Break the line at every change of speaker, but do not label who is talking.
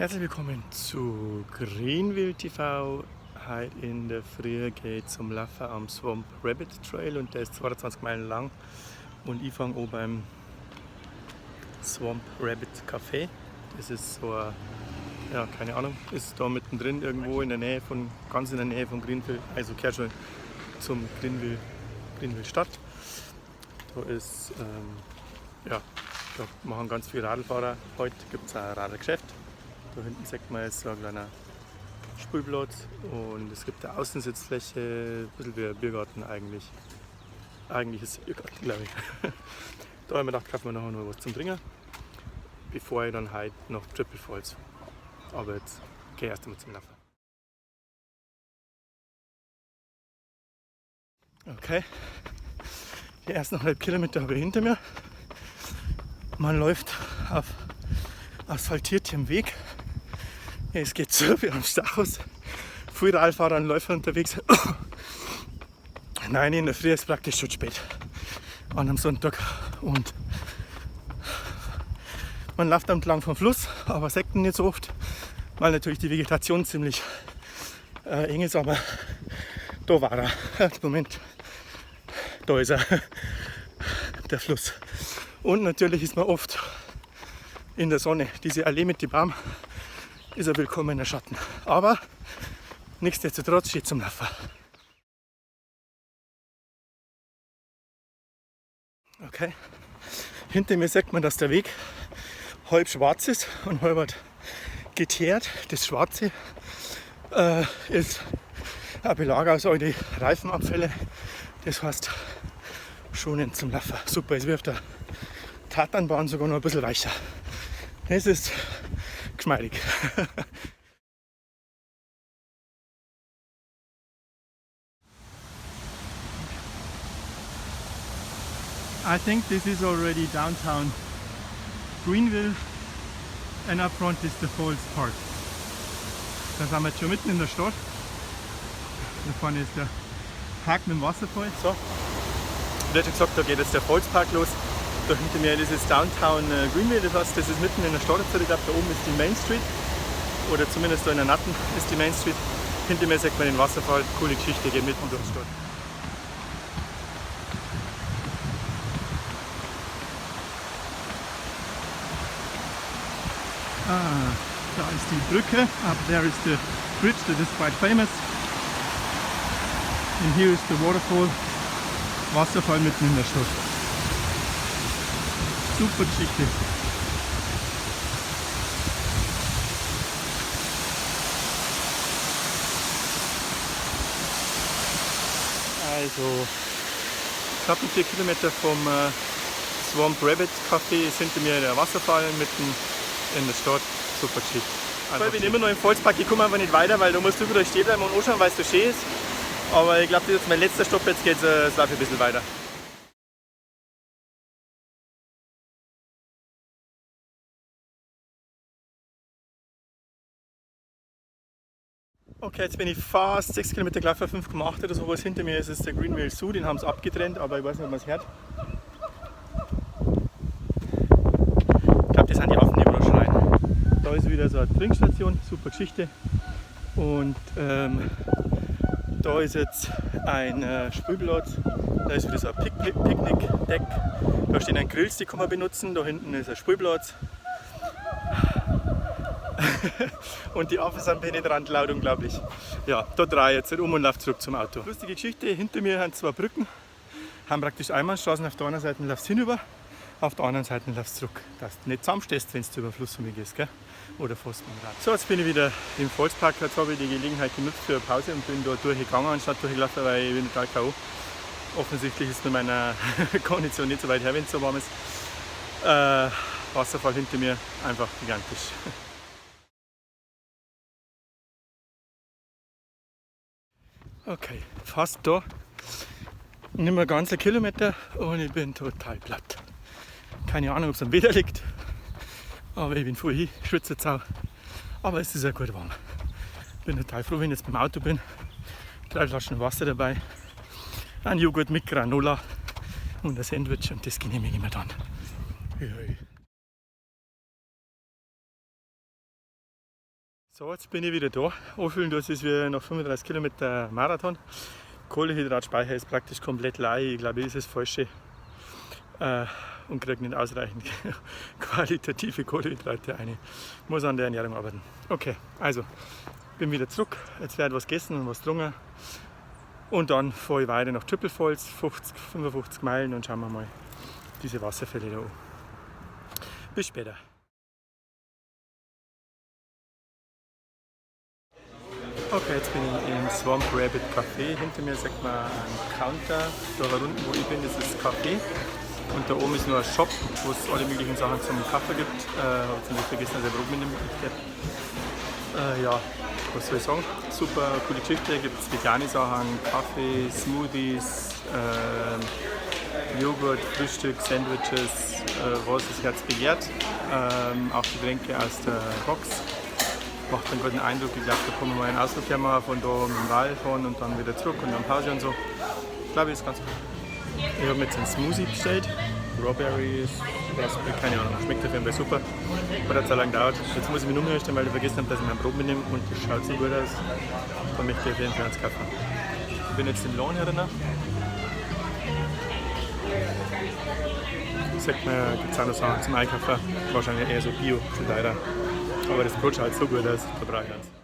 Herzlich willkommen zu Greenville TV. Heute in der Früh geht es zum Laufen am Swamp Rabbit Trail und der ist 22 Meilen lang. Und ich fange an beim Swamp Rabbit Café. Das ist so ein, ja, keine Ahnung, ist da mittendrin irgendwo in der Nähe von, ganz in der Nähe von Greenville, also kehrt schon zum Greenville, Greenville Stadt. Da ist, ja, da machen ganz viele Radlfahrer. Heute gibt es ein Radlgeschäft. Da hinten sieht man jetzt so ein kleiner Spielplatz und es gibt eine Außensitzfläche, ein bisschen wie ein Biergarten eigentlich. Eigentlich ist es ein Biergarten, glaube ich. Da haben wir gedacht, kaufen wir nachher noch was zum Trinken, bevor ich dann heute nach Triple Falls fahre. Aber jetzt gehe ich erst einmal zum Laufen. Okay, die ersten halb Kilometer habe ich hinter mir. Man läuft auf asphaltiertem Weg. Es geht so wie am Stachus. Viele Radfahrer und Läufer unterwegs. Nein, in der Früh ist praktisch schon spät. An einem Sonntag. Und man läuft entlang vom Fluss, aber Sekten nicht so oft, weil natürlich die Vegetation ziemlich eng ist. Aber da war er. Moment, da ist er, der Fluss. Und natürlich ist man oft in der Sonne. Diese Allee mit dem Baum ist ein willkommener Schatten. Aber nichtsdestotrotz steht zum Laufen. Okay. Hinter mir sieht man, dass der Weg halb schwarz ist und halb geteert. Das Schwarze ist ein Belag aus alten Reifenabfälle. Das heißt, schonend zum Laufen. Super, es wirft der Tatanbahn sogar noch ein bisschen weicher. Es ist geschmeidig. I think this is already downtown Greenville and up front is the Falls Park. Da sind wir jetzt schon mitten in der Stadt. Da vorne ist der Park mit dem Wasserfall. So, wie schon gesagt, da geht jetzt der Falls Park los. Da hinter mir, das ist Downtown Greenville, das heißt, das ist mitten in der Stadt. Ich glaube, da oben ist die Main Street. Oder zumindest da in der Natten ist die Main Street. Hinter mir sieht man den Wasserfall. Coole Geschichte, geht mitten durch die Stadt. Ah, da ist die Brücke. Up there is the bridge that is quite famous. And here is the waterfall. Wasserfall mitten in der Stadt. Super Geschichte. Also knapp 4 Kilometer vom Swamp Rabbit Café ist hinter mir der Wasserfall mitten in der Stadt. Super Geschichte. Ich bin immer noch im Falls Park, ich komme einfach nicht weiter, weil du musst überall stehen bleiben und anschauen, weil es so schön ist. Aber ich glaube, das ist jetzt mein letzter Stopp, jetzt geht's, es läuft ein bisschen weiter. Okay, jetzt bin ich fast 6 Kilometer gelaufen, 5,8 oder sowas. Hinter mir ist es der Greenville Zoo, den haben sie abgetrennt, aber ich weiß nicht, ob man es hört. Ich glaube, das sind die Affen, die da schreien. Da ist wieder so eine Trinkstation, super Geschichte. Und da ist jetzt ein Spielplatz, da ist wieder so ein Picknickdeck. Da stehen ein Grills, die kann man benutzen. Da hinten ist ein Spielplatz. Und die Affen sind penetrant laut, unglaublich. Ja, da drehe ich jetzt um und laufe zurück zum Auto. Lustige Geschichte, hinter mir haben zwei Brücken, haben praktisch Einbahnstraßen, auf der einen Seite läufst du hinüber, auf der anderen Seite läufst du zurück. Dass du nicht zusammenstehst, wenn du über den Fluss gehst, gell? Oder fährst mit dem Rad. So, jetzt bin ich wieder im Falls Park. Jetzt habe ich die Gelegenheit genutzt für eine Pause und bin da durchgegangen, anstatt durchgelaufen, weil ich bin total K.O. Offensichtlich ist mit meiner Kondition nicht so weit her, wenn es so warm ist. Wasserfall hinter mir, einfach gigantisch. Okay, fast da. Nicht mehr ganz einen Kilometer und ich bin total platt. Keine Ahnung, ob es am Wetter liegt, aber ich bin voll hin, schwitze jetzt auch. Aber es ist ja gut warm. Bin total froh, wenn ich jetzt beim Auto bin. 3 Flaschen Wasser dabei, ein Joghurt mit Granola und ein Sandwich und das genehmige ich mir dann. Hoi, hoi. So, jetzt bin ich wieder da. Anfühlen, das ist wie nach 35 Kilometer Marathon. Kohlehydratspeicher ist praktisch komplett leer. Ich glaube, ist das Falsche. Und kriege nicht ausreichend qualitative Kohlenhydrate ein. Muss an der Ernährung arbeiten. Okay, also bin wieder zurück. Jetzt wird was gegessen und was getrunken. Und dann fahre ich weiter nach Triple Falls, 50, 55 Meilen, und schauen wir mal diese Wasserfälle da an. Bis später. Okay, jetzt bin ich im Swamp Rabbit Café. Hinter mir sieht man einen Counter. Da unten, wo ich bin, das ist das Café. Und da oben ist nur ein Shop, wo es alle möglichen Sachen zum Kaffee gibt. Habe ziemlich vergessen, dass ich Brot mitnehme. Ja, was soll ich sagen? Super coole Geschichte. Gibt es vegane Sachen, Kaffee, Smoothies, Joghurt, Frühstück, Sandwiches, was das Herz begehrt. Auch Getränke aus der Box. Macht einen guten Eindruck. Ich glaube, da kann man mal einen Ausflug machen, von da mit dem Wal fahren und dann wieder zurück und dann Pause und so. Ich glaube, ist ganz gut. Ich habe mir jetzt einen Smoothie bestellt. Strawberries, Raspberry, keine Ahnung. Schmeckt auf jeden Fall super. Hat jetzt auch lange gedauert. Jetzt muss ich mich nur umstellen, weil ich vergessen habe, dass ich mein Brot mitnehme und das schaut so gut aus. Da möchte ich auf jeden Fall eins kaufen. Ich bin jetzt im Laden herinnen. Sagt man, gibt es auch noch Sachen zum Einkaufen. Wahrscheinlich eher so Bio, zu teurer. Aber das Brot schaut so gut aus, da brauche ich eins.